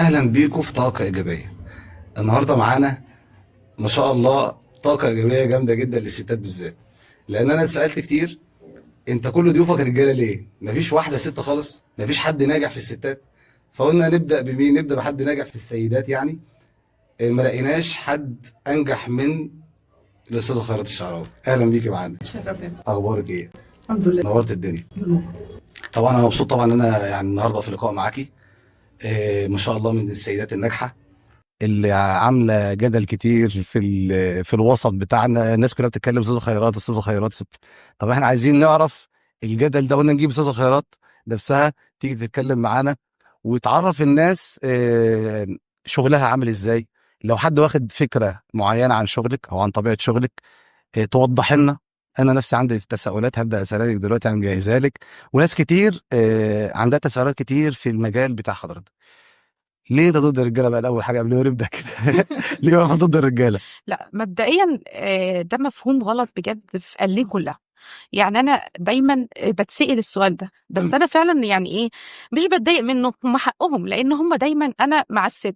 اهلا بيكم في طاقة ايجابية. النهارده معانا ما شاء الله طاقة ايجابية جامدة جدا للستات بالذات، لان انا اتسالت كتير: انت كل ضيوفك رجاله ليه؟ مفيش واحدة ست خالص؟ مفيش حد ناجح في الستات؟ فقلنا نبدا بمين؟ نبدا بحد ناجح في السيدات. يعني ما لقيناش حد انجح من الاستاذة خيرات الشعراوي. اهلا بيكي معانا. تشرفنا. اخبارك ايه؟ الحمد لله. نورت الدنيا. طبعا انا مبسوط طبعا ان انا يعني النهارده في لقاء معاكي. ما شاء الله من السيدات الناجحة اللي عامله جدل كتير في الوسط بتاعنا. الناس كلها بتتكلم استاذه خيرات، استاذه خيرات، ست. طب احنا عايزين نعرف الجدل ده، قلنا نجيب استاذه خيرات نفسها تيجي تتكلم معانا وتعرف الناس شغلها عامل ازاي. لو حد واخد فكرة معينة عن شغلك او عن طبيعة شغلك توضح لنا. انا نفسي عندي تساؤلات هبدا اسالها لك دلوقتي، انا مجهزها لك، وناس كتير عندها تساؤلات كتير في المجال بتاع حضرتك. ليه انت ضد الرجالة بقى؟ الاول حاجة قبل ما نبدا كده، ليه بقى ضد الرجالة؟ لا، مبدئيا ده مفهوم غلط بجد في قلبي كلها. يعني انا دايما بتسأل السؤال ده، بس انا فعلا يعني ايه، مش بتضايق منه، هم حقهم، لان هم دايما انا مع الست،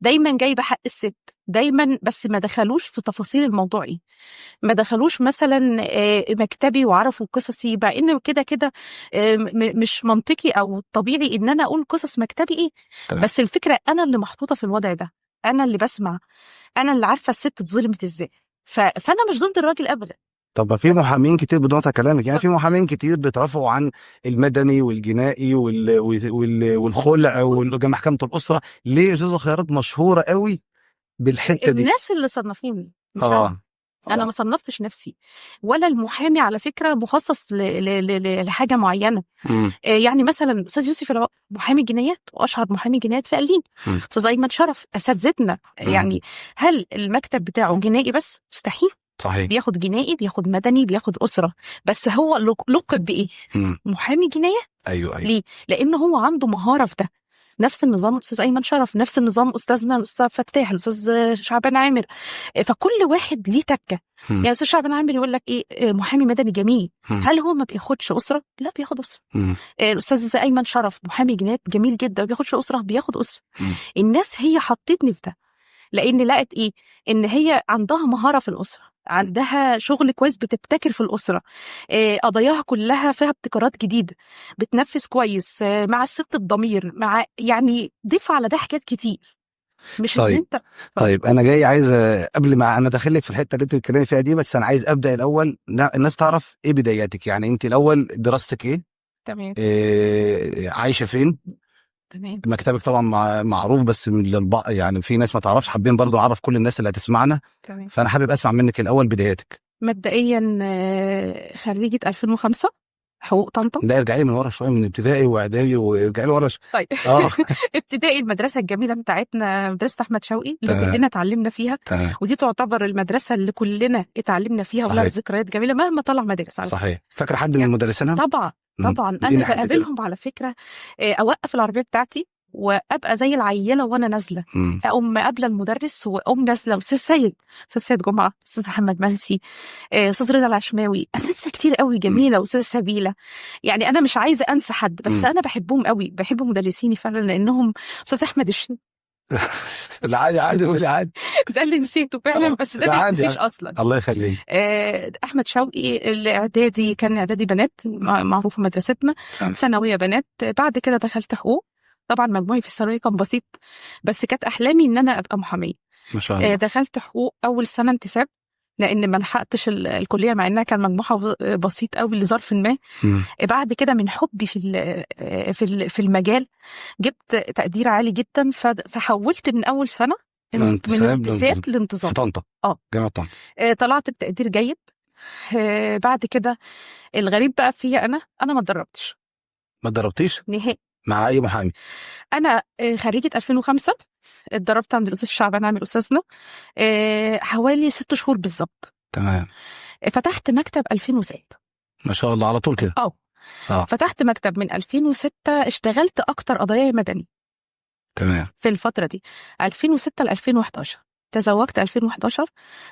دايما جايبه حق الست دايما، بس ما دخلوش في تفاصيل الموضوع. ايه، ما دخلوش مثلا مكتبي وعرفوا قصصي، مع ان كده كده مش منطقي او طبيعي ان انا اقول قصص مكتبي ايه. تمام. بس الفكرة انا اللي محطوطة في الوضع ده، انا اللي بسمع، انا اللي عارفه الست اتظلمت ازاي. فانا مش ضد الراجل ابدا. طب ما في محامين كتير، بدون قطع كلامك يعني، في محامين كتير بيترافعوا عن المدني والجنائي والخلع ومحكمه الاسره. ليه استاذه خيرات مشهورة قوي بالحتة دي؟ الناس اللي صنفوني مش انا. اه انا ما صنفتش نفسي، ولا المحامي على فكرة مخصص لحاجة معينة. يعني مثلا استاذ يوسف العقل محامي جنايات، واشهر محامي جنايات في قليم. استاذ ايمن شرف اساتذتنا. يعني هل المكتب بتاعه جنائي بس؟ مستحيل. صحيح. بياخد جنائي، بياخد مدني، بياخد اسره، بس هو لقب بايه؟ محامي جنايات. ايوه ايوه. ليه؟ لان هو عنده مهارة في ده. نفس النظام استاذ ايمن شرف، نفس النظام استاذنا الاستاذ فتاح، الاستاذ شعبان عامر. فكل واحد ليه تكه. يعني استاذ شعبان عامر يقول لك ايه، محامي مدني جميل. هل هو ما بياخدش اسره؟ لا، بياخد اسره. الاستاذ ايمن شرف محامي جنايات جميل جدا، ما بياخدش اسره؟ بياخد اسره. الناس هي حطتني في ده لان لقت ايه، ان هي عندها مهارة في الاسرة، عندها شغل كويس، بتبتكر في الاسرة، قضاياها كلها فيها ابتكارات جديدة، بتنفذ كويس، مع الست الضمير، مع يعني ضيف على ده حاجات كتير. مش ان طيب. انت طيب انا جاي عايز قبل ما انا داخل لك في الحتة اللي انت بتتكلمي فيها دي، بس انا عايز ابدا الاول الناس تعرف ايه بداياتك. يعني انت الاول دراستك ايه؟ تمام. إيه، عايشه فين؟ تمام. مكتبك طبعا معروف، بس من يعني في ناس ما تعرفش، حابين برضو اعرف كل الناس اللي هتسمعنا. تمام. فانا حابب اسمع منك الاول بداياتك. مبدئيا خريجة 2005 حقوق طنطا. لا، ارجعي لي من ورا شويه، من ابتدائي واعدادي، وارجعي لي ورا شوية. طيب. ابتدائي المدرسة الجميلة بتاعتنا، مدرسه احمد شوقي اللي كلنا اتعلمنا فيها. ودي تعتبر المدرسة اللي كلنا اتعلمنا فيها ولها ذكريات جميلة مهما طلع مدارس على فكرة. صحيح. فاكره حد من يعني مدرسينها؟ طبعا. طبعا. اديني انا حد كده. بقابلهم على فكرة، اوقف العربية بتاعتي وابقى زي العيلة وانا نازله، اقوم قابله المدرس واقوم نازله. استاذ سيد، استاذ سيد جمعه، استاذ محمد منسي، استاذ رضا العشماوي، اساتذة كتير قوي جميلة، واستاذه سبيله. يعني انا مش عايزه انسى حد، بس انا بحبهم قوي، بحب مدرسيني فعلا، لانهم استاذ احمد الشن. لا عادي عادي، قولي عادي. ده اللي نسيته فعلا، بس ده لا ما عادي، يتنسيش عادي. اصلا. الله يخليك. احمد شوقي الاعدادي كان اعدادي بنات، معروفة مدرستنا، ثانوية بنات. بعد كده دخلت حقوق. طبعا مجموعي في الثانوية كان بسيط، بس كانت احلامي ان انا ابقى محاميه. ما شاء الله. دخلت حقوق اول سنة انتساب، لان ما لحقتش الكلية، مع انها كان مجموعها بسيط قوي لظرف ما. بعد كده من حبي في المجال جبت تقدير عالي جدا، فحولت من اول سنة من من انتساب انتساب في لانتظام. طنطا. جامعه طنطا. طلعت بتقدير جيد. بعد كده الغريب بقى فيا انا ما اتدربتش ما اتدربتيش نهائي مع اي محامي؟ انا خريجة 2005، اتدربت عند الاستاذ شعبان عامر استاذنا، حوالي 6 شهور بالظبط. تمام. فتحت مكتب 2006. ما شاء الله، على طول كده. فتحت مكتب من 2006، اشتغلت اكتر قضايا مدني. في الفترة دي 2006 ل 2011. تزوجت 2011،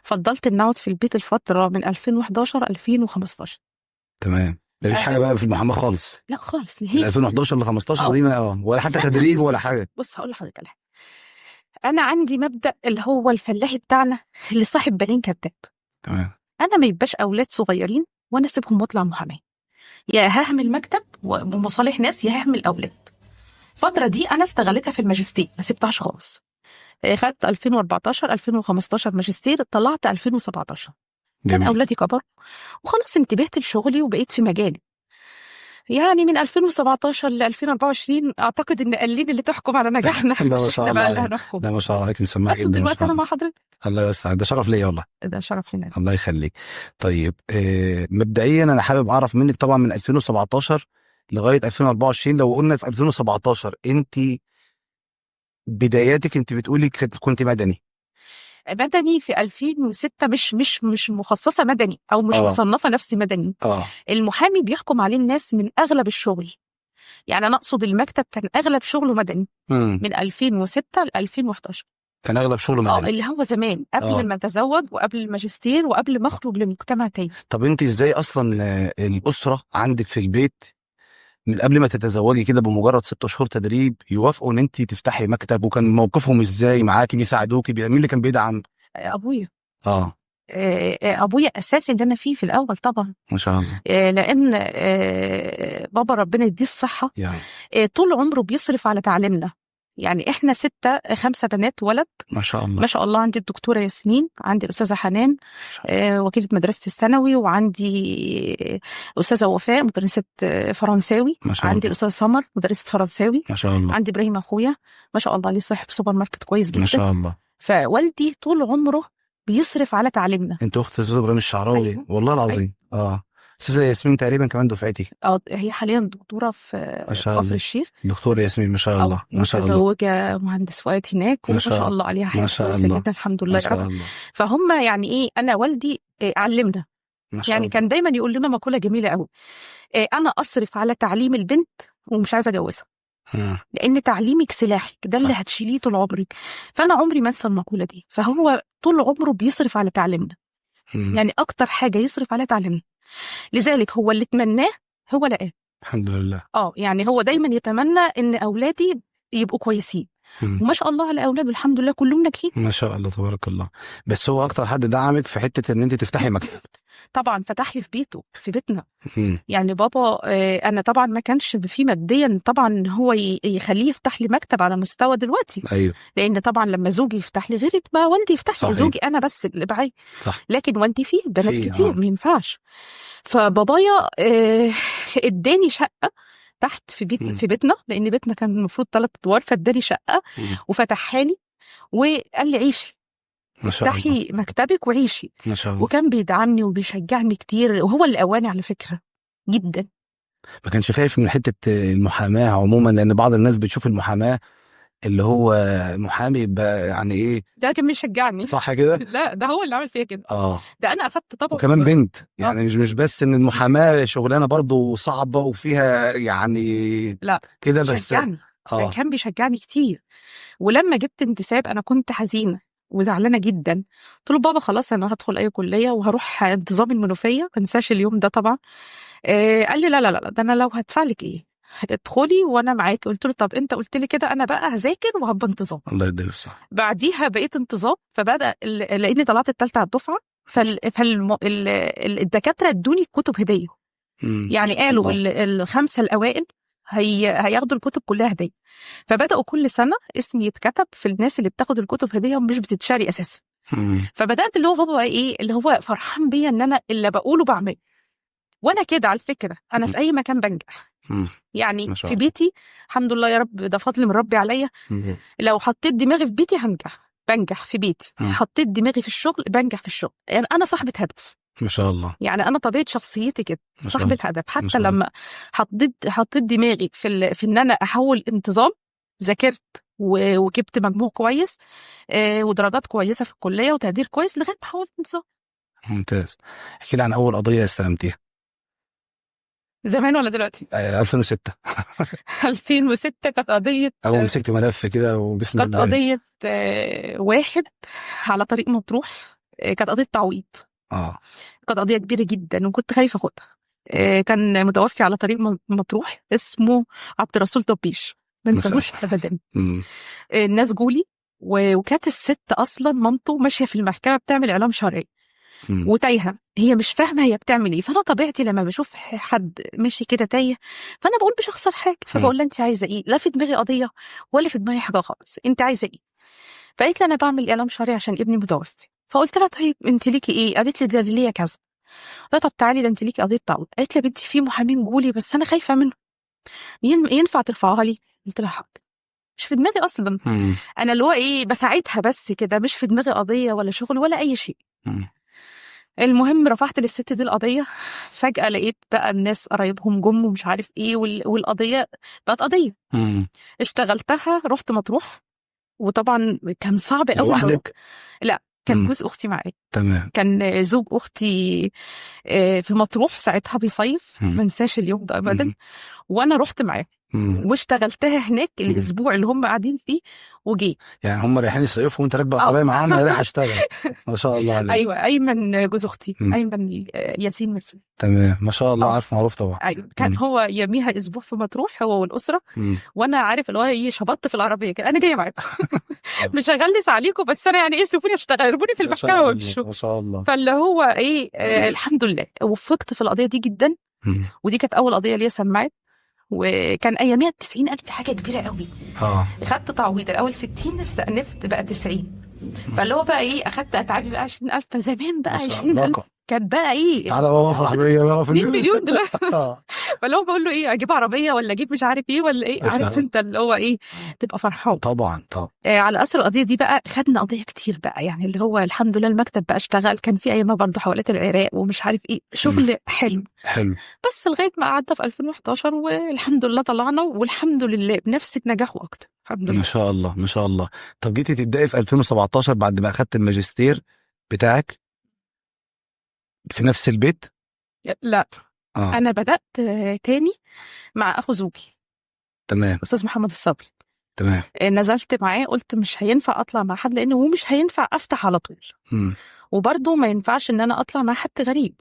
فضلت ان اقعد في البيت الفترة من 2011 2015. تمام. مفيش حاجة بقى في المحاماة خالص؟ لا خالص من نهائي. 2011 ل 15 دي ما ولا حتى بس أنا تدريب بص ولا بص حاجة. بص، هقول لحضرتك على حاجة. انا عندي مبدا اللي هو الفلاحي بتاعنا اللي صاحب بالين كذاب. تمام. انا ما يبقاش اولاد صغيرين وانا اسيبهم واطلع محاماة، يا ههمل مكتب ومصالح ناس، يا ههمل اولاد. الفترة دي انا استغلتها في الماجستير، ما سبتهاش خالص. خدت 2014 2015 ماجستير، طلعت 2017. كان جميل. اولادي كبروا وخلاص انتبهت لشغلي وبقيت في مجالي. يعني من 2017 ل 2024 اعتقد ان قليل اللي تحكم على نجاحنا. لا ما مش شاء احنا الله بقى اللي عليك. هنحكم. لا ما شاء الله عليك، مسمعة بس جدا ما دلوقتي شاء انا الله. مع حضرتك. الله يوسع، ده شرف ليا والله. ده شرف لنا. الله يخليك. طيب مبدئيا انا حابب اعرف منك طبعا من 2017 لغاية 2024، لو قلنا في 2017 انت بداياتك، انت بتقولي كنت مدني. مدني في 2006، مش مخصصة مدني او مش مصنفه نفسي مدني. المحامي بيحكم عليه الناس من اغلب الشغل، يعني انا اقصد المكتب كان اغلب شغله مدني. من 2006 ل 2011 كان اغلب شغله مدني. اللي هو زمان قبل ما اتزوج وقبل الماجستير وقبل ما اخرج لمجتمع تاني. طب انت ازاي اصلا الاسرة عندك في البيت من قبل ما تتزوجي كده بمجرد 6 شهور تدريب يوافقوا ان انت تفتحي مكتب؟ وكان موقفهم ازاي معاكي؟ بيساعدوكي؟ مين اللي كان بيدعم؟ ابويا. ابويا اساسي اللي انا فيه في الاول طبعا. ما شاء الله. لان بابا ربنا يديه الصحة يعني طول عمره بيصرف على تعليمنا. يعني احنا 6، 5 بنات ولد. ما شاء الله. ما شاء الله. عندي الدكتورة ياسمين، عندي الاستاذة حنان وكيله مدرسه الثانوي، وعندي استاذه وفاء مدرسه فرنساوي، ما شاء عندي الله. الاستاذة سمر مدرسه فرنساوي، ما شاء الله. عندي ابراهيم اخويا ما شاء الله عليه صاحب سوبر ماركت كويس جدا. ما شاء الله. فوالدي طول عمره بيصرف على تعليمنا. انت اخت استاذ ابراهيم الشعراوي؟ أيوة. والله العظيم. أيوة. استاذه ياسمين تقريبا كمان دفعتي. هي حاليا دكتورة في ما شاء كفر الله. الشيخ. دكتور ياسمين ما شاء الله. ما شاء الله. متزوجة مهندس فؤاد هناك، وما شاء الله عليها حاجة ما شاء كويسة الله. جدا الحمد لله ما يا شاء رب. الله. فهم يعني ايه، انا والدي علمنا. ما شاء يعني الله. كان دايما يقول لنا مقولة جميلة قوي، انا اصرف على تعليم البنت ومش عايزه اجوزها، لان تعليمك سلاحك، ده اللي هتشيليه طول عمرك. فانا عمري ما انسى المقولة دي. فهو طول عمره بيصرف على تعليمنا. يعني اكتر حاجة يصرف على تعليمنا، لذلك هو اللي اتمناه هو لقاه. الحمد لله. يعني هو دايما يتمنى ان اولادي يبقوا كويسين. وما شاء الله على اولاده الحمد لله كلهم ناجحين. ما شاء الله تبارك الله. بس هو اكتر حد دعمك في حتة ان انت تفتحي مكتب؟ طبعا فتح لي في بيته، في بيتنا. يعني بابا انا طبعا ما كانش فيه ماديا طبعا هو يخليه يفتح لي مكتب على مستوى دلوقتي. ايوه. لان طبعا لما زوجي يفتح لي غير ما والدي يفتح لي. زوجي انا بس اللي بعي. صح. لكن والدي فيه بنات كتير ما ينفعش. فبابايا اداني شقه تحت في بيت في بيتنا، لان بيتنا كان المفروض 3 ادوار، فاداني شقه وفتحها لي وقال لي عيشي، ما شاء الله. افتحي مكتبك وعيشي. ما شاء الله. وكان بيدعمني وبيشجعني كتير، وهو اللي قواني على فكرة جدا. ما كانش خايف من حتة المحاماة عموما؟ لان بعض الناس بتشوف المحاماة اللي هو محامي يبقى يعني ايه. ده كان بيشجعني. صح كده؟ لا ده هو اللي عمل فيا كده. ده انا اخدت طبعا. وكمان بنت يعني مش بس ان المحاماة شغلانة برضو صعبة وفيها يعني لا كده بس. شجعني. كان بيشجعني كتير. ولما جبت انتساب انا كنت حزينة وزعلانه جدا. قلت له بابا خلاص انا هدخل اي كليه وهروح انتظام المنوفية، ما انساش اليوم ده طبعا. قال لي لا لا لا، ده انا لو هدفع لك ايه ادخلي وانا معاكي. قلت له طب انت قلت لي كده، انا بقى هذاكر وهبقى انتظام. الله يديله الصحة. بعديها بقيت انتظام. فبدا لاني طلعت الثالثة على الدفعة، فالدكاتره ادوني كتب هديه. يعني قالوا ال5 الاوائل هياخدوا الكتب كلها هديه. فبداوا كل سنة اسمي يتكتب في الناس اللي بتاخد الكتب هديه ومش بتتشاري اساسا. فبدات اللي هو بابا ايه اللي هو فرحان بيا ان انا اللي بقوله بعمله. وانا كده على فكرة انا في اي مكان بنجح. يعني في بيتي الحمد لله يا رب، ده فضل من ربي عليا. لو حطيت دماغي في بيتي هنجح، بنجح في بيتي. حطيت دماغي في الشغل بنجح في الشغل. يعني انا صاحبه هدف. ما شاء الله. يعني انا طبيعة شخصيتي كده صاحبه هدف. حتى لما حطيت دماغي في ان انا احول انتظام، ذاكرت وجبت مجموع كويس ودرجات كويسة في الكلية وتقدير كويس لغاية ما حولت انتظام. ممتاز. احكي لي عن اول قضية استلمتيها. زمان ولا دلوقتي؟ 2006. 2006 كانت قضية، أول مسكت ملف كده وبسم كانت الله. قضية واحد على طريق مطروح، كانت قضية تعويض. كانت قضية كبيرة جدا وكنت خايفة أخدها. كان متوفي على طريق مطروح، اسمه عبد الرسول طبيش. ما انساهوش ابدا. الناس جولي، وكانت الست اصلا مامته ماشية في المحكمة بتعمل اعلام شرعي وتايهه، هي مش فاهمه هي بتعمل ايه. فانا طبيعتي لما بشوف حد ماشي كده تايه فانا بقول مش هخسر حاجة، فبقول لها انت عايزه ايه؟ لا في دماغي قضية ولا في دماغي حاجة خالص، انت عايزه ايه؟ فقالت لي انا بعمل اعلام شرعي عشان ابني متوفي. فقلت لها طيب انت ليكي ايه؟ قالت لي ده ليا كذا. قلت لها طب تعالي ده انت ليكي قضية تعويض. قالت لي يا بنتي في محامين جولي بس انا خايفة منهم، ينفع ترفعوها لي؟ قلت لها حاضر. مش في دماغي اصلا، انا اللي هو ايه بساعدها بس كده، مش في دماغي قضية ولا شغل ولا اي شيء. المهم رفعت للست دي القضية، فجاة لقيت بقى الناس قرايبهم جم ومش عارف ايه، والقضية بقت قضية. اشتغلتها، رحت مطروح، وطبعا كان صعب قوي. لوحدك؟ لا، كان جوز اختي معايا. تمام. كان زوج اختي في مطروح ساعتها بيصيف، ما انساش اليوم ده ابدا. وانا رحت معاه واشتغلتها هناك الاسبوع اللي هم قاعدين فيه وجي. يعني هم رايحين يصيفوا وانت راكبه العربية معاهم، انا رايح اشتغل. ما شاء الله عليك. ايوه، ايمن جوز اختي، ايمن ياسين مرسي. تمام، ما شاء الله. عارف، معروف طبعا. ايوه، كان هو يوميها اسبوع في مطروح هو والاسرة، وانا عارف اللي هو ايه، شبطت في العربية كده انا جاية معاكم مش هغلس عليكم، بس انا يعني ايه سيبوني اشتغل، ارموني في المحكمة وامشوا. ما شاء الله. فاللي هو ايه الحمد لله وفقت في القضية دي جدا، ودي كانت اول قضية ليا سمعت، وكان اياميها 90,000 حاجة كبيرة قوي. خدت تعويض الاول 60، استأنفت بقى 90، فاللي هو بقى ايه اخدت اتعابي بقى 20,000. زمان بقى 20,000 كان بقى ايه، تعالى بابا افرح بيا بقى في 2 مليون دلوقتي. فاللي هو بقول له ايه، اجيب عربية ولا اجيب مش عارف ايه ولا ايه، عارف انت اللي هو ايه، تبقى فرحان. طبعا طبعا. على اثر القضية دي بقى خدنا قضية كتير بقى، يعني اللي هو الحمد لله المكتب بقى اشتغل. كان في ايامها برضه حوالات العراق ومش عارف ايه، شغل حلو حلو. بس لغاية ما قعدنا في 2011 والحمد لله طلعنا، والحمد لله بنفس النجاح واكتر الحمد لله. ما شاء الله ما شاء الله. طب جيتي تبداي في 2017 بعد ما اخدت الماجستير بتاعك في نفس البيت؟ لا. انا بدات تاني مع اخو زوجي. تمام. استاذ محمد الصبري. تمام. نزلت معاه، قلت مش هينفع اطلع مع حد لانه هو مش هينفع افتح على طول، وبرضه ما ينفعش ان انا اطلع مع حد غريب،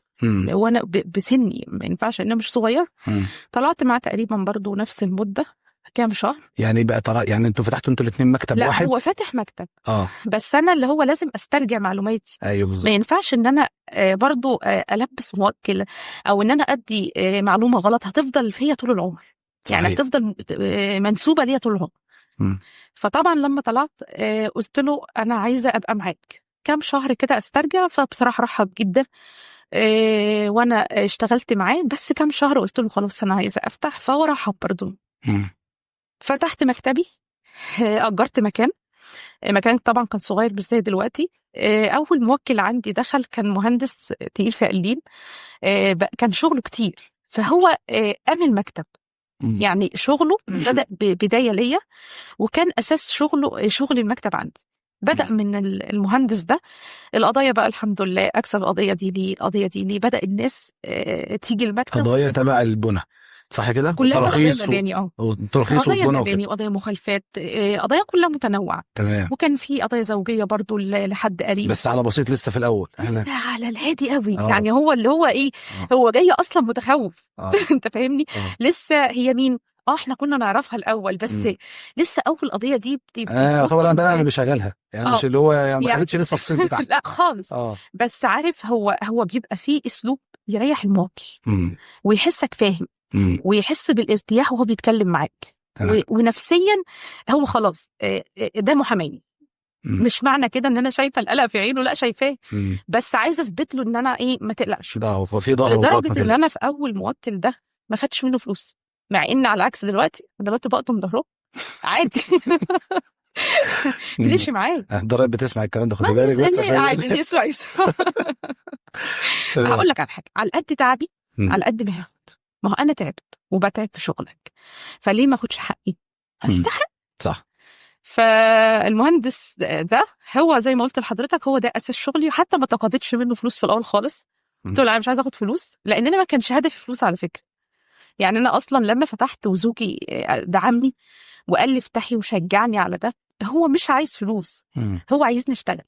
وانا بسني ما ينفعش، انا مش صغير. طلعت معاه تقريبا برضه نفس المدة، كام شهر يعني بقى. طلع يعني انتوا فتحتوا انتوا الاثنين مكتب؟ لا، واحد. هو فاتح مكتب بس انا اللي هو لازم استرجع معلوماتي. ايوه بالظبط. ما ينفعش ان انا برضو البس موكل او ان انا ادي معلومة غلط هتفضل فيا طول العمر. صحيح. يعني هتفضل منسوبه ليا طول العمر. فطبعا لما طلعت قلت له انا عايزه ابقى معاك كام شهر كده استرجع. فبصراحة رحب جدا، وانا اشتغلت معاه بس كام شهر، قلت له خلاص انا عايزه افتح، فهو رحب برضو. فتحت مكتبي، اجرت مكان طبعا كان صغير مش زي دلوقتي. اول موكل عندي دخل كان مهندس تقيل في قليل، كان شغله كتير، فهو قام المكتب. يعني شغله بدأ بداية ليا، وكان أساس شغله شغل المكتب عندي. بدأ من المهندس ده القضايا بقى الحمد لله، أكسب القضية دي ليه، القضية دي ليه، بدأ الناس تيجي المكتب. قضايا تبع البنى صح كده؟ كلها قضايا مباني. ترخيص قضايا والبنى مباني، قضايا مخالفات، قضايا كلها متنوعة. تمام. وكان في قضايا زوجية برضو لحد قريب، بس على بسيط لسه في الأول، لسه على الهادي قوي. يعني هو اللي هو إيه، هو جاي أصلا متخوف. أنت فاهمني؟ لسه هي مين؟ احنا كنا نعرفها الاول بس لسه اول قضية دي طبعا انا بقى بشغلها يعني، مش اللي هو يعني ما خدتش لسه الصيت بتاعها. لا خالص. بس عارف هو بيبقى فيه اسلوب يريح الموكل ويحسك فاهم، ويحس بالارتياح وهو بيتكلم معاك، ونفسيا هو خلاص ده محامي. مش معنى كده ان انا شايفه القلق في عينه، لا شايفاه، بس عايزه اثبت له ان انا ايه، ما تقلقش. ده هو في ظهر، لدرجة ان انا في اول موكل ده ما خدتش منه فلوس، مع ان على عكس دلوقتي بقطم ظهره عادي. ليش معايا الضرايب بتسمع الكلام ده، خدي بالك بس عشان عادي يسمع. هقول لك على حاجة، على قد تعبي على قد ما هاخد، ما هو انا تعبت وبتعب في شغلك، فليه ما اخدش حقي؟ استحق. صح. فالمهندس ده هو زي ما قلت لحضرتك هو ده اساس شغلي، وحتى ما تقاضيتش منه فلوس في الاول خالص. قلت له انا مش عايزه اخد فلوس، لان انا ما كانش هدفي فلوس على فكرة. يعني انا اصلا لما فتحت وزوجي دعمني وقال لي افتحي وشجعني على ده، هو مش عايز فلوس، هو عايزني اشتغل،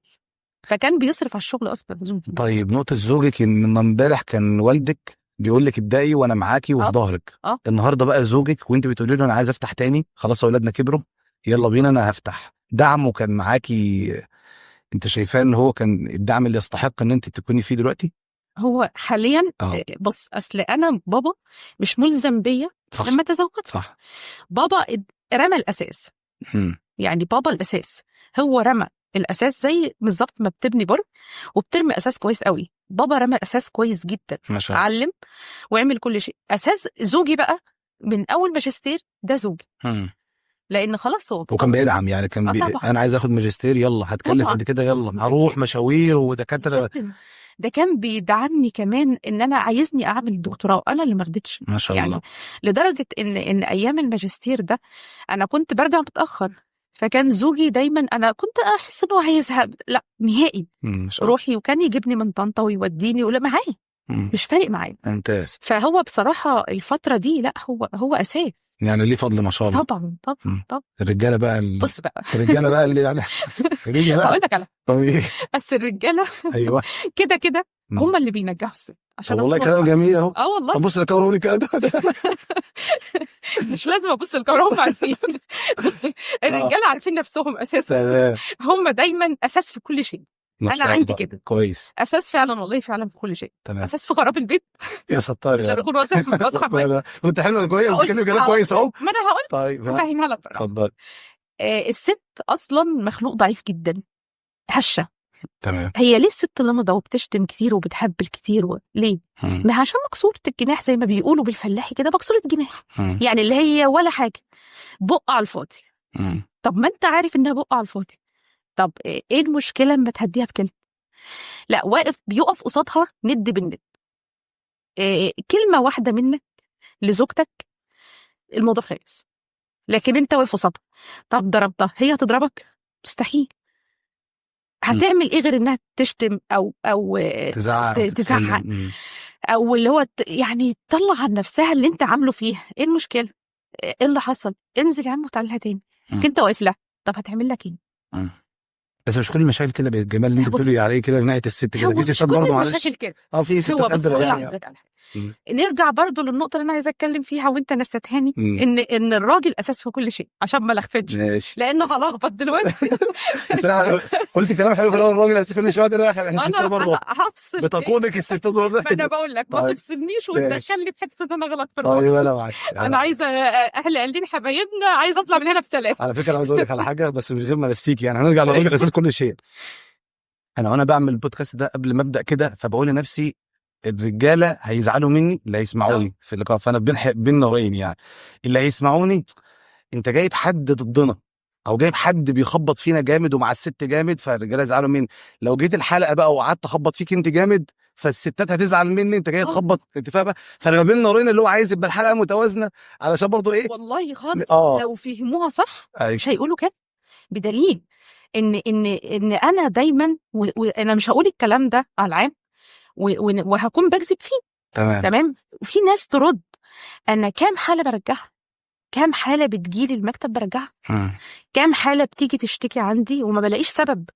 فكان بيصرف على الشغل اصلا زوجي. طيب نقطة زوجك، ان امبارح كان والدك بيقول لك ابدأي وانا معاكي وفي ظهرك. النهارده بقى زوجك وانت بتقولي له انا عايز افتح تاني، خلاص اولادنا كبروا يلا بينا انا هفتح، دعمه كان معاكي؟ انت شايفاه ان هو كان الدعم اللي يستحق ان انت تكوني فيه دلوقتي؟ هو حاليا بص، اصل انا بابا مش ملزم بيا لما تزوجت. صح. بابا رمى الاساس. يعني بابا الاساس، هو رمى الاساس زي بالظبط ما بتبني برج وبترمي اساس كويس قوي. بابا رمى اساس كويس جدا، ما شاء الله، علم وعمل كل شيء. اساس زوجي بقى من اول ماجستير ده زوجي، لان خلاص هو وكان بيدعم يعني، كان انا عايز اخد ماجستير يلا، هتكلف قد كده يلا، هروح مشاوير ودكاترة. ده كان بيدعمني كمان ان انا عايزني اعمل دكتوراه، انا اللي ما رضيتش. ما شاء الله. يعني لدرجة ان ايام الماجستير ده انا كنت برجع متاخر، فكان زوجي دايما انا كنت احس انه هيزهق، لا نهائي روحي، وكان يجيبني من طنطا ويوديني ولا معايا، مش فارق معايا. ممتاز. فهو بصراحة الفترة دي لا، هو اساس يعني، ليه فضل ما شاء الله. طبعا طبعا طبعا. الرجالة بقى بص بقى، الرجالة بقى اللي يعني هقول لك على بس الرجالة ايوه كده كده هم اللي بينجحوا الست. عشان والله كلام جميل اهو. والله. طب بص للكاميرا قولي الكلام ده. مش لازم ابص للكاميرا، هم عارفين. الرجالة عارفين نفسهم اساسا، هم دايما اساس في كل شيء. انا عندي كده كويس، اساس فعلا والله، فعلا في كل شيء. تمام. اساس في خراب البيت يا ستار، عشان اكون واضحة معاك. كنت حلوة كويس، بتتكلم كلام كويس اهو. ما انا هقول. طيب هفهمها لك. اتفضل. الست اصلا مخلوق ضعيف جدا، هشه. تمام. هي ليه الست لمضه وبتشتم كتير وبتهبل كتير ليه؟ ما عشان مكسورة الجناح زي ما بيقولوا بالفلاحي كده، مكسورة جناح. يعني اللي هي ولا حاجة، بق على الفاضي. طب ما انت عارف انها بق على الفاضي، طب ايه المشكلة اما تهديها بكلمه؟ لا، واقف بيقف قصادها ند بالند. إيه، كلمة واحدة منك لزوجتك الموضوع خلص، لكن انت واقف قصادها. طب ضربتها، هي هتضربك؟ مستحيل. هتعمل ايه غير انها تشتم او تزعق، او اللي هو يعني تطلع عن نفسها اللي انت عامله فيها. ايه المشكلة؟ ايه اللي حصل؟ انزل يا عم وتعالى تاني. انت واقف لها، طب هتعمل لك ايه؟ بس مش كل المشاكل كده بالجمال اللي انت بتقولي عليه كده من ناحية الست كده، في ستات برضه معلش في ستات قادرة يعني. نرجع برضه للنقطة اللي انا عايزه اتكلم فيها وانت نسيتهاني، ان الراجل اساس في كل شيء، عشان ما لخفتش لانه هلخبط دلوقتي. قلت كلام حلو في الاول، الراجل اساس كل شيء، بعدين انا برضه هفصل بتقودك الستات برضه. انا بقول لك ما تفصلنيش وتدخلني في حتة ان انا غلط في الراجل. طيب انا معاك، انا عايزه اهل قلبين حبايبنا، عايزه اطلع من هنا بسلام. على فكرة عايز اقول لك على حاجة بس من غير ما انسيك، يعني هنرجع للراجل اساس كل شيء. انا وانا بعمل البودكاست ده قبل ما ابدا كده، فبقول لنفسي الرجالة هيزعلوا مني اللي هيسمعوني في اللقاء، فانا بين نارين يعني. اللي هيسمعوني انت جايب حد ضدنا او جايب حد بيخبط فينا جامد ومع الست جامد، فالرجاله يزعلوا مني. لو جيت الحلقة بقى وقعدت اخبط فيك انت جامد، فالستات هتزعل مني، انت جاي تخبط، انت فاهمه؟ فانا ما بين نارين، اللي هو عايز يبقى الحلقة متوازنة علشان برضو ايه والله خالص. لو فهموها صح مش هيقولوا كده، بدليل ان ان ان انا دايما وانا مش هقول الكلام ده على العام وهكون بكذب فيه. تمام. في ناس ترد، انا كام حاله برجعها، كام حاله بتجيلي المكتب برجعها، كام حاله بتيجي تشتكي عندي وما بلاقيش سبب،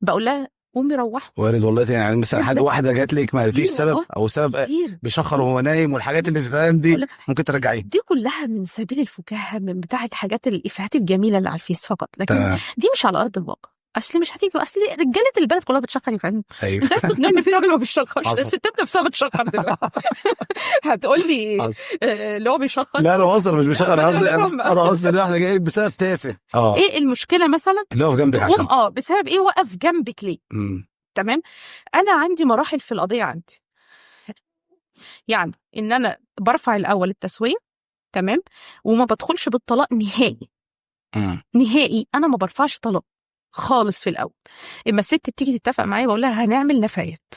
بقول لها قومي روحي. وارد والله يعني، مثلا حد واحدة جات لك ما فيش سبب، او سبب بيشخر وهو نايم والحاجات اللي بتتقال دي، ممكن ترجعيها. دي كلها من سبيل الفكاهة، من بتاع الحاجات الافيهات الجميلة اللي على الفيس فقط، لكن دي مش على ارض الواقع. اصل مش هتيجي، اصل رجاله البلد كلها بتشخر يا فندم. ايوه، انت عايز تقنعني في راجل ما بيشخرش؟ الستات نفسها بتشخر دلوقتي. هتقول لي اللي هو بيشخر؟ لا انا بهزر، مش بيشخر، انا قصدي انا قصدي ان احنا جايين بسبب تافه. ايه المشكلة مثلا اللي واقف جنبك عشان بسبب ايه وقف جنبك ليه؟ تمام. انا عندي مراحل في القضية عندي، يعني ان انا برفع الاول التسوية، تمام، وما بدخلش بالطلاق نهائي. نهائي انا ما برفعش طلاق خالص في الاول. اما الست بتيجي تتفق معايا بقول لها هنعمل نفايات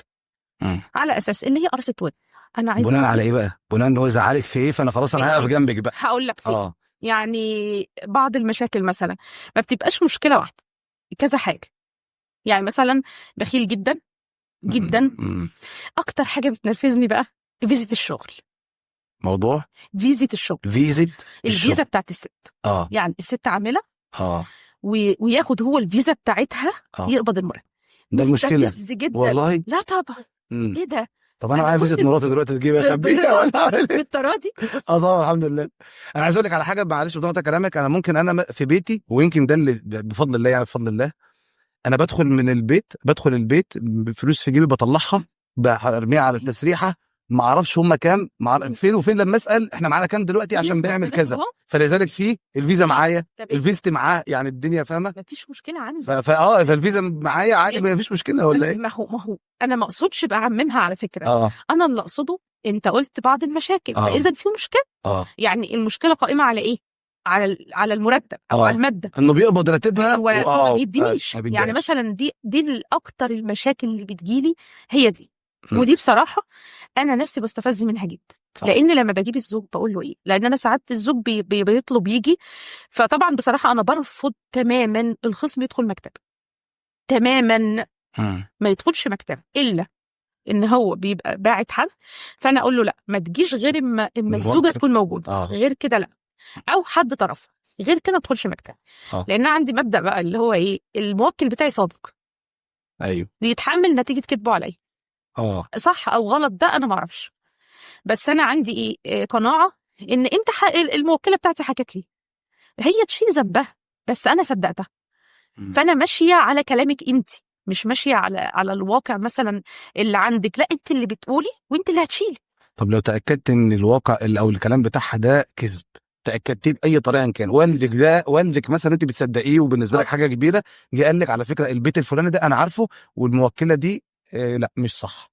على اساس ان هي قرصة ود. انا عايزه بناء على ايه بقى؟ بناء ان هو زعلك في ايه، فانا خلاص انا هقف جنبك بقى. هقول لك في يعني بعض المشاكل مثلا ما بتبقاش مشكلة واحدة، كذا حاجة. يعني مثلا بخيل جدا جدا. اكتر حاجة بتنرفزني بقى فيزة الشغل. موضوع فيزة الشغل، فيزة الفيزا بتاعت الست. يعني الست عامله وياخد هو الفيزا بتاعتها، يقبض المرتب. ده المشكلة جدا والله. لا طبعا. ايه ده؟ طب انا انا معايا كنت فيزا مراتي دلوقتي في جيبي اخبيها ولا اعمل ايه؟ بالتراضي. اه طبعا الحمد لله. انا عايز اقول لك على حاجة، معلش بدون قطع كلامك، انا ممكن انا في بيتي، ويمكن ده اللي بفضل الله، يعني بفضل الله، انا بدخل من البيت، بدخل البيت بفلوس في جيبي بطلعها برميها على التسريحه، ما اعرفش هم كام، ما فين وفين، لما اسال احنا معانا كام دلوقتي عشان بنعمل كذا، فلذلك في الفيزا معايا، الفيزت معاه، يعني الدنيا فاهمه، مفيش مشكلة عندي. فا فالفيزا معايا عادي، ما فيش مشكلة ولا ايه؟ ما هو انا ما اقصدش بعممها على فكرة. انا اللي اقصده انت قلت بعض المشاكل، فاذا في مشكلة. يعني المشكلة قائمة على ايه؟ على المرتب او على المادة، انه بيقبض راتبها وما بيدينيش. يعني مثلا دي اكتر المشاكل اللي بتجيلي هي دي. ودي بصراحة انا نفسي بستفز منها جدا. صح. لان لما بجيب الزوج بقول له ايه، لان انا ساعات الزوج بيطلب يجي، فطبعا بصراحة انا برفض تماما الخصم يدخل مكتبي تماما. ما يدخلش مكتبي الا ان هو بيبقى باعت حد، فانا اقول له لا ما تجيش غير اما الزوجة تكون موجودة. غير كده لا، او حد طرف، غير كده ما تدخلش مكتبي. لان عندي مبدا بقى اللي هو ايه، الموكل بتاعي صادق، ايوه، يتحمل نتيجة كذبه عليا. صح او غلط ده انا ما اعرفش، بس انا عندي ايه قناعة ان انت الموكله بتاعتي حكت لي، هي تشيل ذنبها، بس انا صدقتها. فانا ماشية على كلامك انت، مش ماشية على الواقع مثلا اللي عندك، لا انت اللي بتقولي وانت اللي هتشيلي. طب لو تاكدت ان الواقع او الكلام بتاعها ده كذب، تاكدتيه باي طريقه كان، والدك ده، والدك مثلا انت بتصدقيه وبالنسبة لك حاجة كبيرة، جه قال لك على فكرة البيت الفلاني ده انا عارفه والموكله دي لا مش صح،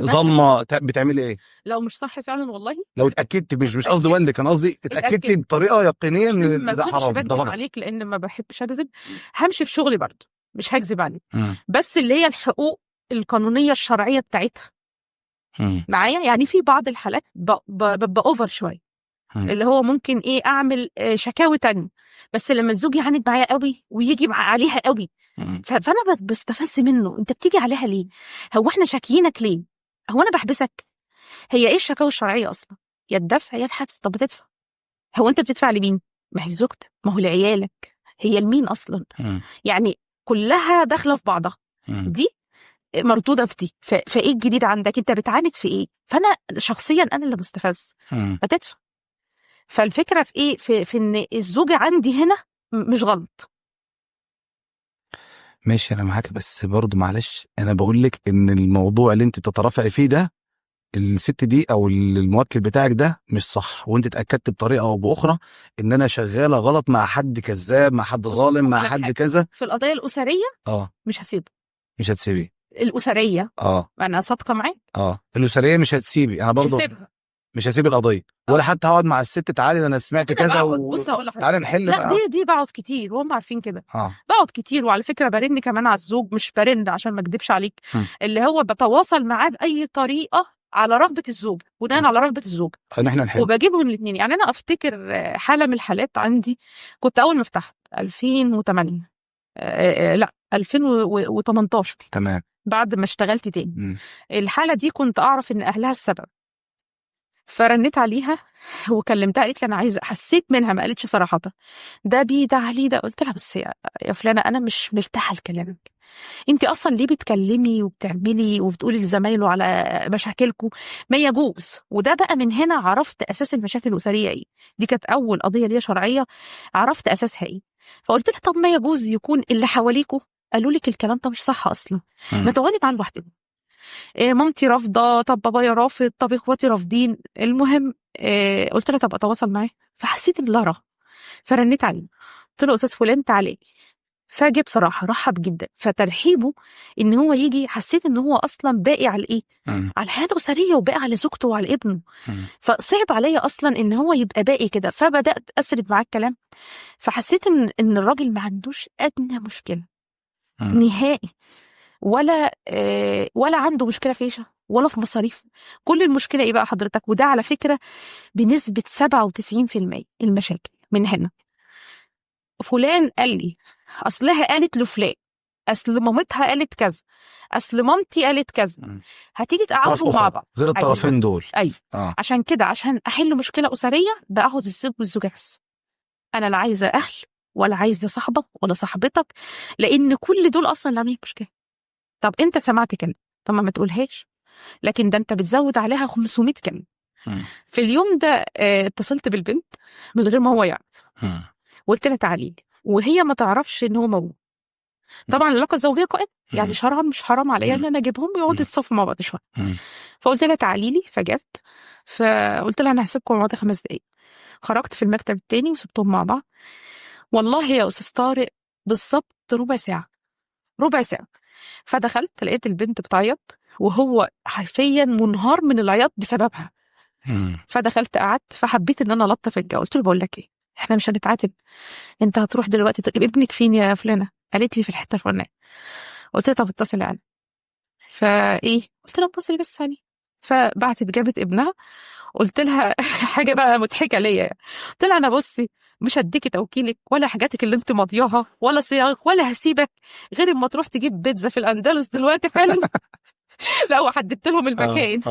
ظلمه، بتعملي ايه؟ لو مش صح فعلا والله، لو اتاكدت، مش قصدي والدك، انا قصدي اتاكدت بطريقة يقينية ان ده حرام، ده غلط. عليك لان ما بحبش اكذب، همشي في شغلي برضه مش هكذب عليك، بس اللي هي الحقوق القانونية الشرعية بتاعتها معايا. يعني في بعض الحالات ببقى over شوية، اللي هو ممكن ايه اعمل شكاوي تانية، بس لما الزوج يعاند معايا قوي ويجي عليها قوي، فانا بستفز منه، انت بتيجي عليها ليه؟ هو احنا شاكيينك ليه؟ هو انا بحبسك؟ هي ايه الشكاوى الشرعية اصلا؟ يا الدفع يا الحبس. طب بتدفع، هو انت بتدفع لمين؟ ما هي زوجتك، ما هو لعيالك، هي لمين اصلا؟ يعني كلها داخله في بعضها، دي مردودة في دي، فايه الجديد عندك؟ انت بتعاند في ايه؟ فانا شخصيا انا اللي مستفز، فتدفع. فالفكرة في ايه؟ في ان الزوجة عندي هنا مش غلط. ماشي انا معاك، بس برضه معلش انا بقول لك ان الموضوع اللي انت بتترافعي فيه ده، الست دي او الموكل بتاعك ده مش صح، وانت اتاكدت بطريقة او باخرى ان انا شغالة غلط مع حد كذاب، مع حد ظالم، مع حد كذا. في القضايا الاسرية مش هسيبه. مش هتسيبيه الاسرية؟ انا صادقة معاك. الاسرية مش هتسيبي، انا برضه مش هسيب القضية ولا حتى هقعد مع الست تعالي انا سمعت كذا بص هقول لك تعالي نحل. لا دي بقعد كتير وهم عارفين كده. بقعد كتير، وعلى فكرة برن كمان على الزوج، مش برن عشان ما اكدبش عليك، اللي هو بتواصل معاه باي طريقه على رغبة الزوج، بناء على رغبة الزوج ان احنا نحل، وبجيبهم الاثنين. يعني انا افتكر حاله من الحالات عندي، كنت اول ما فتحت 2008 لا 2018، تمام، بعد ما اشتغلت تاني. الحالة دي كنت اعرف ان اهلها السبب، فرنيت عليها وكلمتها، قالت لي انا عايزه، حسيت منها ما قالتش صراحة ده بي ده عليه ده. قلت لها بس يا فلانه انا مش مرتاحة لكلامك، انت اصلا ليه بتكلمي وبتعملي وبتقولي لزمايله على مشاكلكم؟ ما يجوز. وده بقى من هنا عرفت اساس المشاكل الاسرية ايه. دي كانت اول قضية ليا شرعية عرفت اساسها ايه. فقلت لها طب ما يجوز يكون اللي حواليكوا قالوا لك الكلام ده مش صح اصلا، ما تقعدي معاه لوحدك. إيه مامتي رافضه، طب بابايا رافض، طب اخواتي رافضين. المهم إيه، قلت لها طب اتواصل معاه. فحسيت ان لا رغبة، فرنيت عليه قلت له استاذ فلان تعالى. فجه بصراحة رحب جدا، فترحيبه ان هو يجي حسيت ان هو اصلا باقي على ايه، على الحياة الاسرية، وباقي على زوجته وعلى ابنه. فصعب عليا اصلا ان هو يبقى باقي كده. فبدات اسرد معاه الكلام، فحسيت ان الراجل ما عندوش ادنى مشكلة نهائي، ولا عنده مشكلة في عيشه ولا في مصاريف. كل المشكلة ايه بقى حضرتك؟ وده على فكرة بنسبة 97% المشاكل من هنا. فلان قال لي، اصلها قالت لفلان، اصل مامتها قالت كذا، اصل مامتي قالت كذا. هتيجي تقعدوا مع بعض غير الطرفين. أيوة. دول ايوه. عشان كده، عشان احل مشكلة اسرية باخد الزوج والزوجة بس. انا لا عايزه اهل ولا عايزه صاحبك ولا صاحبتك، لان كل دول اصلا اللي عاملين مشكلة. طب انت سمعت كلمة، طب ما تقولهاش. لكن ده انت بتزود عليها 500 كلمة. في اليوم ده اتصلت بالبنت من غير ما هو يعرف، وقلت لها تعالي، وهي ما تعرفش ان هو موجود. طبعا العلاقة الزوجية قائمة، يعني شرعا مش حرام عليا ان انا اجيبهم ويقعدوا يتصافوا مع بعض شوية. فقلت لها تعالي لي، فجت، فقلت لها انا هسيبكم مع بعض 5 دقايق. خرجت في المكتب التاني وسبتهم مع بعض. والله يا استاذ طارق بالظبط ربع ساعة. فدخلت لقيت البنت بتعيط، وهو حرفيا منهار من العياط بسببها. فدخلت قعدت، فحبيت ان انا الطف الجو. قلت له بقول لك ايه، احنا مش هنتعاتب، انت هتروح دلوقتي ابنك فين يا فلانه؟ قالت لي في الحتة الفلانية. قلت لها طب اتصلي عليه. فايه، قلت لها اتصلي بس عليه. فبعتت جابت ابنها. قلت لها حاجة بقى مضحكة ليا يعني. قلت لها انا بصي مش هديكي توكيلك ولا حاجاتك اللي انت ماضياها ولا صياغ، ولا هسيبك غير اما تروح تجيب بيتزا في الاندلس دلوقتي حالا. لا، وحددت لهم المكان.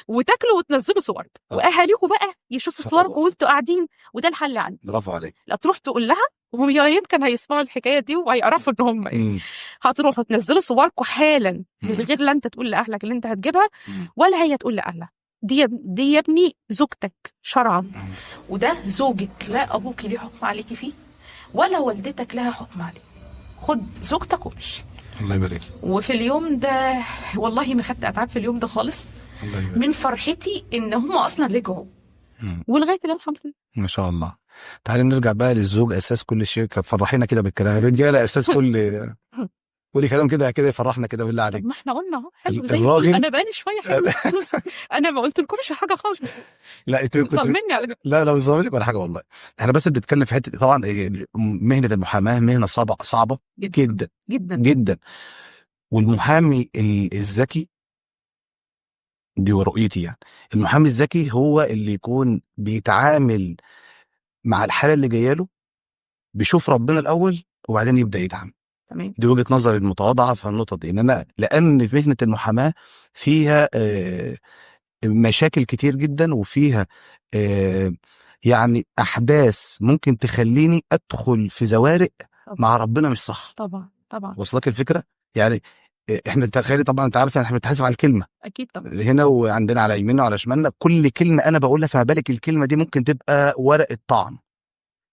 وتاكلوا وتنزلوا صورك، واهاليكم بقى يشوفوا صوركم وانتوا قاعدين، وده الحل عندي. برافو عليك. لا تروح تقول لها، وهم يمكن هيسمعوا الحكاية دي وهيعرفوا ان هم ايه. هتروحوا تنزلوا صوركم حالا من غير لا انت تقول لاهلك اللي انت هتجيبها ولا هي تقول لاهلها. دي يا ابني زوجتك شرعا، وده زوجك، لا ابوكي ليه حكم عليكي فيه ولا والدتك لها حكم عليك. خد زوجتك وامشي. الله يبارك. وفي اليوم ده والله ما خدت اتعاب في اليوم ده خالص، الله يبارك. من فرحتي ان هم اصلا رجعوا، ولغاية الان الحمد لله. ما شاء الله. تعالي نرجع بقى للزوج اساس كل شيء. فرحينا كده بالكلام، الرجالة اساس كل، قولي كلام كده كده يفرحنا كده بالله عليك. طب ما احنا قلنا اهو حلو زي الراجل. انا بقالي شوية حلو. انا ما قلتلكمش حاجة خالص. لا انت كنت ظالمني على فكرة. لا مش ظالمك ولا حاجة والله. احنا بس بنتكلم في حتة، طبعا مهنة المحاماة مهنة صعبة صعبة جدا جدا جدا. والمحامي الذكي، دي رؤيتي يعني، المحامي الذكي هو اللي يكون بيتعامل مع الحالة اللي جاية له، بيشوف ربنا الاول وبعدين يبدا يتعامل. تمام. دي وجهه نظري المتواضعة في النقطة دي، ان انا لان في مهنة المحاماة فيها مشاكل كتير جدا، وفيها يعني احداث ممكن تخليني ادخل في زوارق مع ربنا مش صح. طبعا طبعا. وصلك الفكرة؟ يعني احنا تخيلي، طبعا انت عارف احنا بنتحاسب على الكلمة اكيد طبعا، هنا وعندنا على يميننا وعلى شمالنا. كل كلمة انا بقولها، فما بالك الكلمة دي ممكن تبقى ورقة طعن،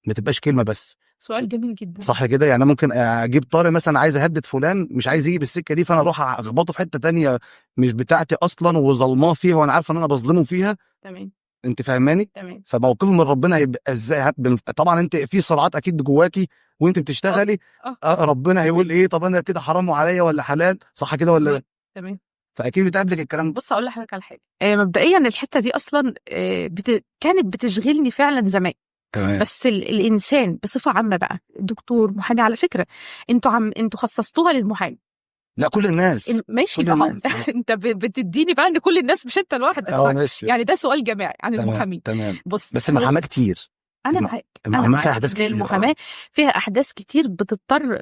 ما تبقاش كلمة بس. سؤال جميل جدا. صح كده؟ يعني ممكن اجيب طارق مثلا عايز اهدد فلان، مش عايز يجي بالسكه دي، فانا اروح اخبطه في حتة تانية مش بتاعتي اصلا وظلماه فيها، وانا عارف ان انا بظلمه فيها. تمام. انت فاهماني؟ تمام. فموقفه من ربنا هيبقى ازاي؟ طبعا انت في صراعات اكيد جواكي وانت بتشتغلي. ربنا هيقول ايه؟ طب انا كده حرام عليا ولا حلال؟ صح كده ولا؟ تمام. فاكيد بتقابلك الكلام ده. بص اقول لحضرتك على حاجة. مبدئيا الحتة دي اصلا كانت بتشغلني فعلا زمان. تمام. بس الانسان بصفة عامة بقى، دكتور، محامي، على فكرة انتوا خصصتوها للمحامي. لا كل الناس. ماشي كل بقى. الناس. انت بتديني بقى ان كل الناس مش انت لوحدك. ماشي. يعني ده سؤال جماعي عن المحامين. تمام. بص بس المحاماة كتير. انا معاك. المحاماة فيها احداث كتير. المحاماة فيها احداث كتير بتضطر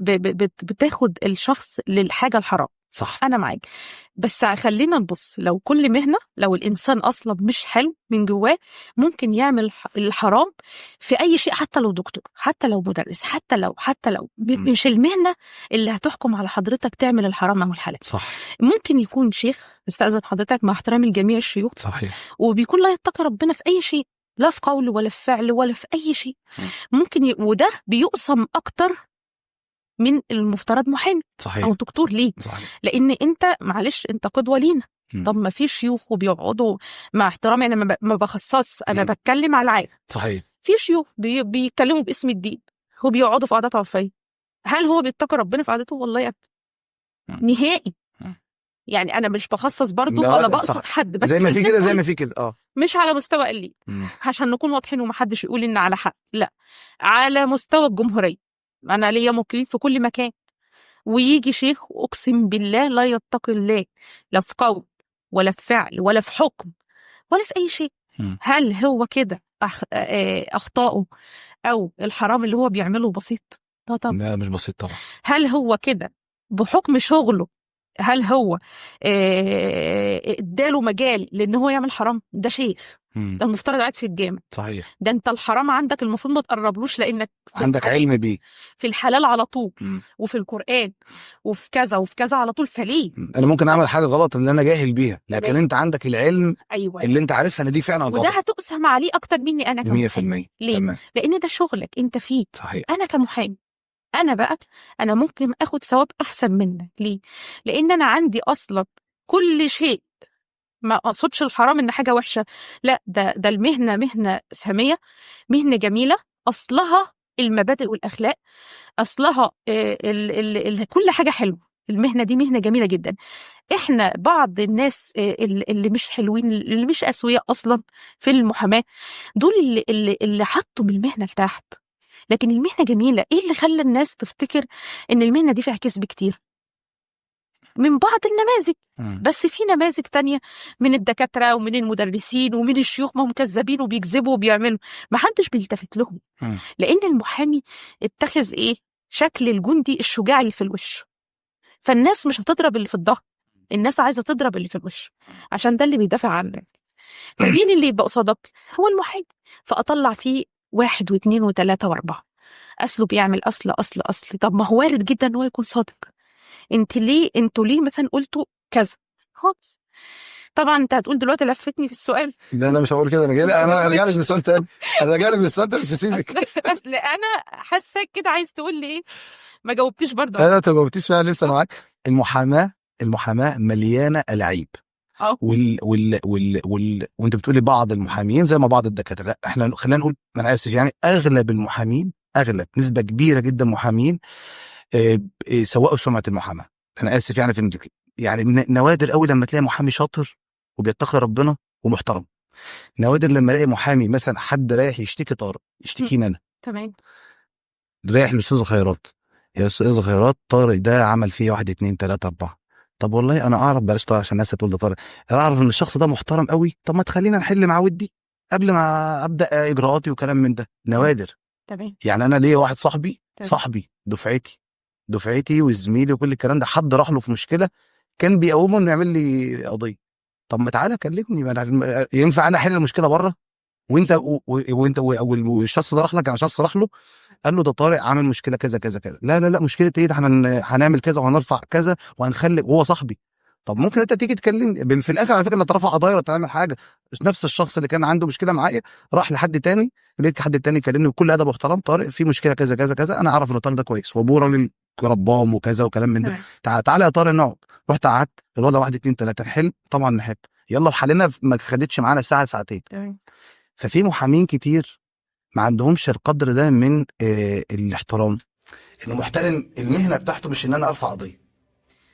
بتاخد الشخص للحاجة الحرام. صح. انا معاك، بس خلينا نبص لو كل مهنة، لو الانسان اصلا مش حلو من جواه ممكن يعمل الحرام في اي شيء، حتى لو دكتور، حتى لو مدرس، حتى لو مش المهنة اللي هتحكم على حضرتك تعمل الحرام او الحلال. صح. ممكن يكون شيخ، استاذن حضرتك مع احترامي لجميع الشيوخ، صحيح، وبيكون لا يتقي ربنا في اي شيء، لا في قول ولا في فعل ولا في اي شيء. ممكن وده بيقسم اكتر من المفترض محامي. صحيح. او دكتور. ليه؟ صحيح. لان انت معلش انت قدوة لينا. طب ما في شيوخ وبيقعدوا، مع احترامي انا ما بخصص، انا بتكلم على العام. صحيح. في شيوخ بيتكلموا باسم الدين وبيقعدوا في قعدات عرفية. هل هو بيتقي ربنا في قعدته؟ والله يا ابني نهائي. يعني انا مش بخصص برضو ولا بقصد حد، بس زي ما في كده زي ما في كده. مش على مستوى اللي عشان نكون واضحين ومحدش يقول ان على حق، لا، على مستوى الجمهورية. انا ليا موكلين في كل مكان، ويجي شيخ اقسم بالله لا يتقي الله، لا في قول ولا في فعل ولا في حكم ولا في اي شيء. هل هو كده اخطائه او الحرام اللي هو بيعمله بسيط؟ لا طبعا، لا مش بسيط طبعا. هل هو كده بحكم شغله، هل هو اداله مجال لان هو يعمل حرام؟ ده شيخ. ده المفترض قاعد في الجامع. صحيح. ده انت الحرام عندك المفروض ما تقربلوش، لانك عندك علم بيه في الحلال على طول، وفي القرآن وفي كذا وفي كذا على طول، فليه؟ انا ممكن اعمل حاجة غلط اللي انا جاهل بيها، لكن انت عندك العلم. ايوه، اللي انت عارفها ان دي فعلا غلط، وده هتقسم عليه اكتر مني انا كمحامي. 100%. ليه؟ تمام. لان ده شغلك انت فيه. صحيح. انا كمحامي، انا بقى انا ممكن اخد ثواب احسن منك. ليه؟ لان انا عندي اصلا كل شيء. ما اقصدش الحرام ان حاجة وحشة، لا، ده المهنة مهنة سامية، مهنة جميلة، اصلها المبادئ والاخلاق، اصلها كل حاجة حلوة. المهنة دي مهنة جميلة جدا. احنا بعض الناس اللي مش حلوين، اللي مش اسوياء اصلا في المحاماة، دول اللي حطوا من المهنة لتحت. لكن المهنة جميلة. ايه اللي خلى الناس تفتكر ان المهنة دي فيها كذب كتير؟ من بعض النماذج. بس في نماذج تانية من الدكاترة ومن المدرسين ومن الشيوخ، ما هم كذابين وبيكذبوا وبيعملوا، ما حدش بيلتفت لهم. لأن المحامي اتخذ إيه؟ شكل الجندي الشجاع اللي في الوش. فالناس مش هتضرب اللي في الظهر، الناس عايزة تضرب اللي في الوش، عشان ده اللي بيدافع عنك. فمين اللي يبقى قصادك؟ هو المحامي. فأطلع فيه 1 و2 و3 و4، أصله بيعمل أصل أصل أصل. طب ما هو وارد جدا إن هو يكون صادق. انتوا ليه مثلا قلتوا كذا خالص؟ طبعا انت هتقول دلوقتي لفتني في السؤال. لا انا مش هقول كده، انا هرجع لك بالسؤال تاني، انا هرجع لك بالسؤال تاني، مش هسيبك. اصل انا حاسه كده عايز تقول لي ايه، ما جاوبتيش برضه. انا ما جاوبتيش فعلا، لسه معاك. المحاماة مليانة الاعيب. وال وال وال وال وانت بتقولي بعض المحامين زي ما بعض الدكاترة، لا احنا خلينا نقول، انا اسف يعني، اغلب المحامين، اغلب نسبه كبيرة جدا محامين سوقوا سمعه المحاماة. انا اسف يعني في يعني نوادر قوي لما تلاقي محامي شاطر وبيتقي ربنا ومحترم. نوادر لما الاقي محامي مثلا حد رايح يشتكي طارق، يشتكيني انا. تمام. رايح للاستاذ خيرات، يا استاذ خيرات طارق ده عمل فيه 1 2 3 4. طب والله انا اعرف، بلاش طارق عشان الناس هتقول ده طارق، انا اعرف ان الشخص ده محترم قوي، طب ما تخلينا نحل معاه ودي قبل ما ابدا اجراءاتي وكلام من ده. نوادر. تمام. يعني انا ليا واحد صاحبي، تمام. صاحبي دفعتي وزميلي وكل الكلام ده، حد راح له في مشكلة كان بيقومه انه يعمل لي قضية. طب ما تعالى كلمني، ما أنا ينفع انا احل المشكلة بره؟ وانت وانت والشخص ده راح لك، انا شخص راح له قال له ده طارق عامل مشكلة كذا كذا كذا. لا لا لا، مشكلة ايه ده، احنا هنعمل كذا وهنرفع كذا وهنخلي، وهو صاحبي. طب ممكن انت تيجي تكلمني في الاخر، على فكرة لا ترفع قضايا ولا تعمل حاجة. نفس الشخص اللي كان عنده مشكلة معايا راح لحد تاني، لقيت حد تاني كلمني بكل ادب واحترام، طارق في مشكلة كذا كذا كذا، انا اعرف ان طارق ده كويس وابوه راجل ربام وكذا وكلام من ده، تعالى يا طارق نقعد. رحت قعدت، الوضع 1 2 3 نحل، طبعا نحل، يلا وحلنا، ما خدتش معانا ساعة ساعتين. تمام. ففي محامين كتير ما عندهمش القدر ده من الاحترام، انه محترم المهنة بتاعته، مش ان انا ارفع قضية،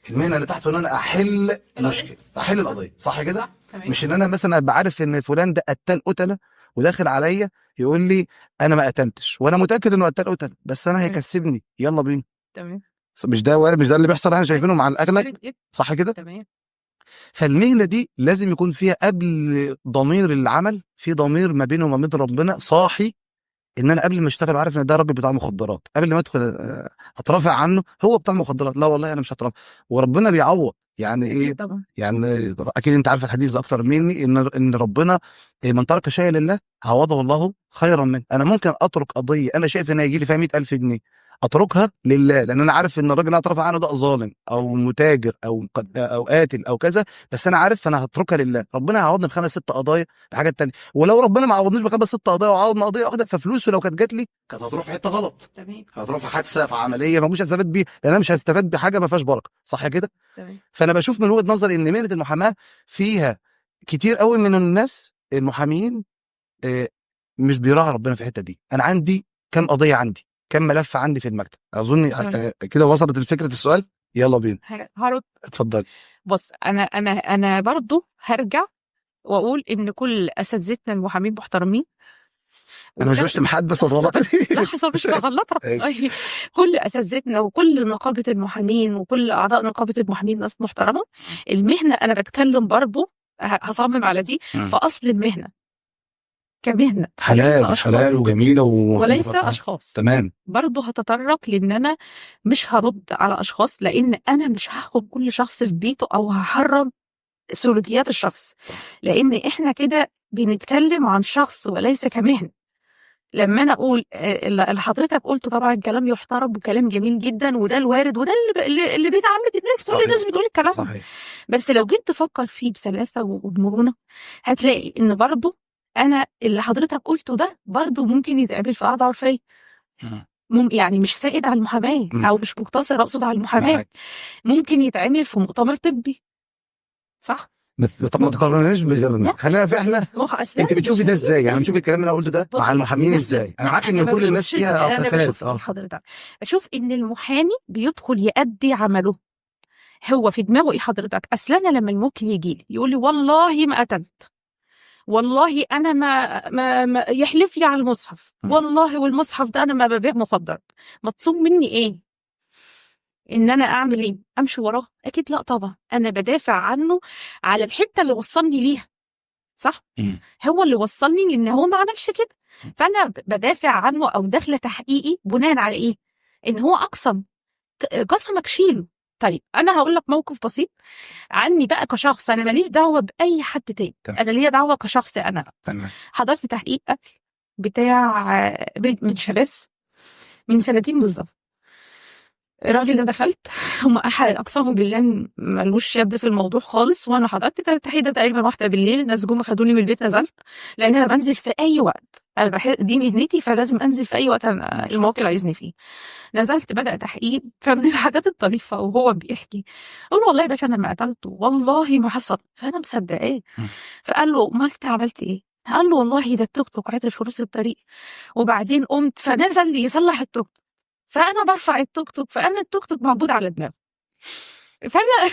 المهنة اللي تحته ان انا احل مشكلة، احل القضية، صح كده؟ مش ان انا مثلا ابقى عارف ان فلان ده قتال قتله وداخل عليا يقول لي انا ما قتلتش وانا متاكد انه قتال قتله، بس انا هيكسبني، يلا بينا. تمام. مش ده، مش ده اللي بيحصل، احنا شايفينه مع الاغلب، صح كده؟ تمام. فالمهنه دي لازم يكون فيها قبل ضمير العمل في ضمير ما بينه وما بين ربنا صاحي، ان انا قبل ما اشتغل عارف ان ده راجل بتاع مخدرات، قبل ما ادخل اترافع عنه هو بتاع مخدرات، لا والله انا مش هترافع، وربنا بيعوض. يعني ايه طبعا، يعني اكيد انت عارف الحديث ده اكتر مني، ان ربنا من ترك شيئا لله عوضه الله خيرا منه. انا ممكن اترك قضية انا شايف ان هيجي لي فيها 100,000 جنيه، اتركها لله، لان انا عارف ان الراجل اللي اترافع عنه ده ظالم او متاجر او قاتل او كذا، بس انا عارف فانا هتركها لله، ربنا هيعوضني ب5 6 قضايا بحاجات تانية. ولو ربنا ما عوضنيش ب5 6 قضايا وعوضني قضية واحدة، ففلوسه لو كانت جات لي كانت هتروح في حتة غلط. تمام. هتروح في حادثه، في عملية ما مش هستفاد بيها، لان انا مش هستفاد بحاجة ما فيهاش بركة، صح كده؟ تمام. فانا بشوف من وجهه نظري ان مهنة المحاماة فيها كتير قوي من الناس المحامين مش بيراعي ربنا في الحتة دي. انا عندي كام قضية، عندي كم ملف عندي في المكتب، اظن كده وصلت الفكرة السؤال. يلا بينا هرد. اتفضل. بص، انا انا انا برضو هرجع واقول ان كل اساتذتنا المحامين محترمين. انا مش بشتم حد، بس غلط. لحظة، مش بغلطك. كل اساتذتنا وكل نقابة المحامين وكل اعضاء نقابة المحامين ناس محترمه. المهنة انا بتكلم برضو، هصمم على دي، فاصل المهنة كمهنة حلال حلال وجميلة وليس أشخاص. تمام. برضه هتطرق لأن أنا مش هرد على أشخاص، لأن أنا مش هحكم كل شخص في بيته أو هحرم سلوكيات الشخص، لأن إحنا كده بنتكلم عن شخص وليس كمهنة. لما انا اقول اللي حضرتك قلته طبعا كلام يحترم وكلام جميل جدا، وده الوارد وده اللي بين عامة الناس، كل صحيح. الناس بتقول الكلام ده. صحيح. بس لو جيت تفكر فيه بسلاسة وبمرونة هتلاقي ان برضه انا اللي حضرتك قلته ده برضه ممكن يتقابل في قاعدة عرفية. يعني مش سائد على المحاماة او مش مقتصر اقصد على المحاماة، معاك. ممكن يتعمل في مؤتمر طبي. صح؟ طب ما تقارناش، خلينا في احنا. انت بتشوفي ده ازاي؟ يعني بتشوفي الكلام اللي انا قلته ده مع المحامين ازاي؟ انا معاك ان كل الناس فيها فساد. حضرتك بشوف ان المحامي بيدخل يأدي عمله، هو في دماغه ايه حضرتك؟ اصل انا لما الموكل يجي لي يقول لي والله ما قتلت، والله انا ما, ما, ما يحلف لي على المصحف، والله والمصحف ده انا ما ببيع مخدرات، مطلوب مني ايه؟ ان انا اعمل ايه؟ امشي وراه؟ اكيد لا طبعا، انا بدافع عنه على الحتة اللي وصلني ليها. صح؟ هو اللي وصلني لان هو ما عملش كده، فانا بدافع عنه او داخله تحقيقي بناء على ايه؟ ان هو اقسم، قسمك شيله. طيب انا هقول لك موقف بسيط عني بقى كشخص، انا ماليش دعوه باي حد تاني، انا ليا دعوه كشخص. انا تمام. حضرت تحقيق قتل بتاع بيت من شباس من سنتين بالظبط. الراجل ده دخلت، هم اقسموا بالله ملوش يد في الموضوع خالص، وانا حضرت التحقيق ده تقريبا 1 بالليل. الناس جم خدوني من البيت، نزلت لان انا بنزل في اي وقت، انا دي مهنتي فلازم انزل في اي وقت انا الموكل عايزني فيه. نزلت، بدا تحقيق. فمن الحاجات الطريفة وهو بيحكي، قال له والله يا باشا انا ما قتلته، والله ما حصل. فانا مصدقاه. فقال له امال انت عملت ايه؟ قال له والله ده التوك توك عطل في نص الطريق، وبعدين قمت فنزل يصلح التوك توك، فانا برفع التوك توك، فانا التوك توك موجود على دماغه، فانا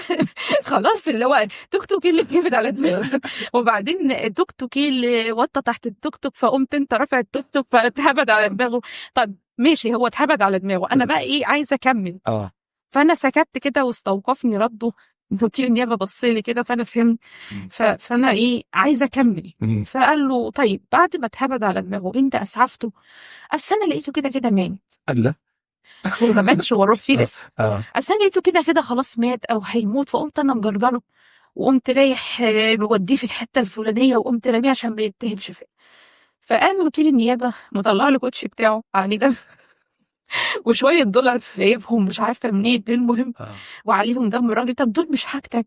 خلاص اللي هو توك توك اللي اتجبد على دماغي، وبعدين توك توك اللي وطى تحت التوك توك، فقمت انت رافع التوك توك فاتهبد على دماغه. طب ماشي، هو اتهبد على دماغه، انا بقى ايه عايزه اكمل. فانا سكت كده واستوقفني رده وكيل النيابة بص لي كده، فانا فهمت. فانا ايه عايزه اكمل. فقال له طيب بعد ما اتهبد على دماغه انت اسعفته؟ اصل انا لقيته كده كده مات. الله، ما ماتش واروح فيه لسه. اصل انا لقيته كده كده خلاص مات او هيموت، فقمت انا مجرجره وقمت رايح موديه في الحتة الفلانية، وقمت راميه عشان ما يتهمش فيا. فقام وكيل النيابة مطلع له كوتش بتاعه عليه دم وشوية دولار في جيبهم مش عارفه منين، المهم وعليهم دم الراجل. طب دول مش حاجتك؟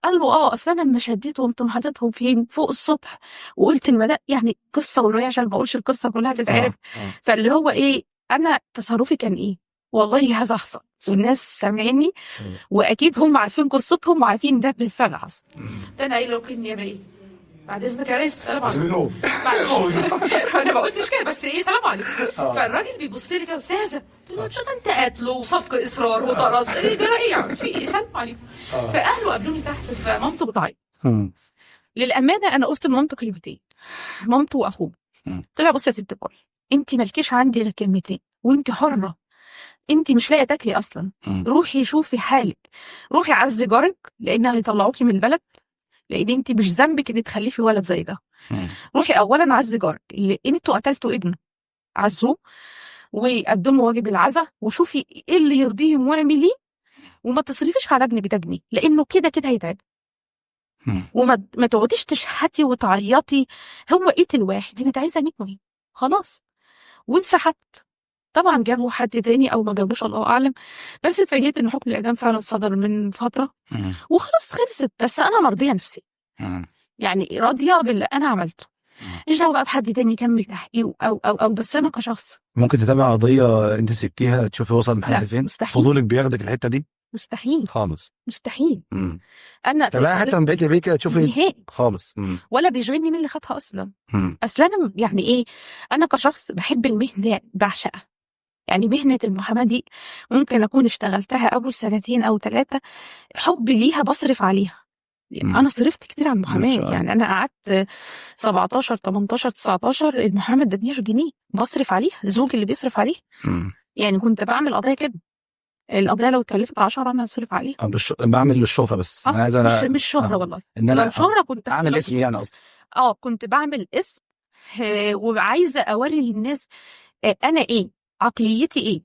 قال له اه اصل انا لما شديت وقمت حاططهم فين؟ فوق السطح، وقلت المدى. يعني قصة ورايا عشان ما اقولش القصة كلها تتعرف. فاللي هو ايه، انا تصرفي كان ايه؟ والله هذا حصل والناس سامعيني واكيد هم عارفين قصتهم وعارفين ده بالفعل حصل. انا قايله وكيل النيابة ايه؟ بعد اذنك يا ريس، سلام عليكم. انا ما قلتش كده، بس ايه سلام عليكم. فالراجل بيبص لي كده، استاذه، قلت له مش انت قاتله وسبق اصرار وطرز، ايه ده ايه يعني في ايه؟ سلام عليكم. فاهله قابلوني تحت، فمامته بتعيط. للامانة انا قلت لمامته كلمتين، مامته واخوه. قلت لها بصي يا ست الكل، انت مالكيش عندي غير كلمتين وانت حره، انت مش لاقيه تاكلي اصلا، روحي شوفي حالك، روحي عزي جارك لان هيطلعوكي من البلد، لان انت مش ذنبك ان تخلفي ولد زي ده. روحي اولا عزي جارك اللي انتوا قتلتوا ابنه، عزوه وقدموا واجب العزاء، وشوفي ايه اللي يرضيهم واعمليه، وما تصرفيش على ابنك ده جنيه لانه كده كده هيتعب. وما ما تقعديش تشحتي وتعيطي، هو قتل واحد انت عايزه منه ايه؟ خلاص. وانسحبت. طبعا جابوا حد تاني او ما جابوش الله اعلم، بس اتفاجئت ان حكم الاعدام فعلا صدر من فترة وخلاص خلصت. بس انا مرضية نفسي، يعني راضية باللي انا عملته. مش دعوه بقى بحد تاني يكمل تحقيقه او او او بس انا كشخص. ممكن تتابع قضية انت سبتيها تشوفي وصل لحد فين؟ مستحيل. فضولك بياخدك الحتة دي؟ مستحيل خالص، مستحيل. انا تابعها حتى من بعيد لبعيد كده تشوفي نهائي خالص. ولا بيشغلني مين اللي خدها اصلا. اصل انا يعني ايه، انا كشخص بحب المهنة، بعشقها. يعني مهنة المحاماة دي ممكن أكون اشتغلتها أول 2 أو 3، حبي ليها بصرف عليها. يعني أنا صرفت كتير على المحاماة، يعني أنا قعدت 17 18 19 المحاماة ما ادتنيش جنيه، بصرف عليها، زوجي اللي بيصرف عليها. يعني كنت بعمل قضية كده، القضية لو اتكلفت 10 أنا أصرف عليها. بعمل للشهرة بس. أنا عايز أنا مش شهرة والله. إن أنا لو شهرة كنت أعمل اسم، يعني قصدي. كنت بعمل اسم، وعايزة أوري للناس أنا إيه، عقليتي ايه،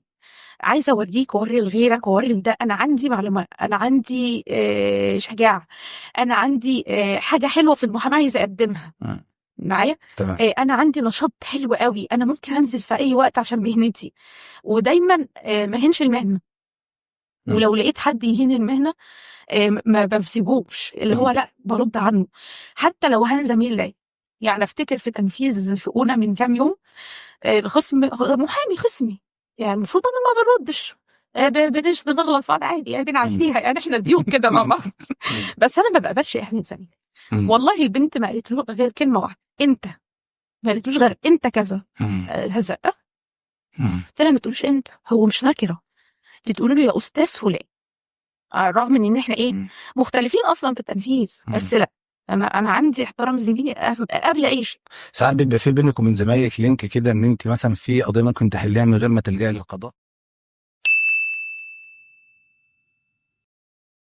عايزه اوريك واوري لغيرك واوري لده، انا عندي معلومة، انا عندي شجاعة، انا عندي حاجة حلوة في المحاماة عايزه اقدمها. معايا؟ تمام. انا عندي نشاط حلو قوي، انا ممكن انزل في اي وقت عشان مهنتي، ودايما ما هنش المهنة. ولو لقيت حد يهين المهنة ما بسيبوش، اللي هو لا برد عنه حتى لو هان زميل ليا. يعني افتكر في تنفيذ في اولى من كام يوم، الخصم محامي خصمي، يعني المفروض انا ما بردش، بنغلط في بعض عادي، يعني بنعديها، يعني احنا ديوك كده مع بعض. بس انا ما بقبلش اهانه زميل. والله البنت ما قالت له غير كلمة واحدة، انت ما قالتلوش غير انت كذا. هزقتها، قلت لها ما تقولوش انت، هو مش نكره، انت تقولي له يا استاذ فلان، رغم ان احنا ايه مختلفين اصلا في التنفيذ، بس لا انا عندي احترام زميلي قبل اي شيء. ساعات بيبقى في بينك وبين زمايلك link كده، ان انت مثلا في قضية ممكن تحليها من غير ما تلجئي للقضاء.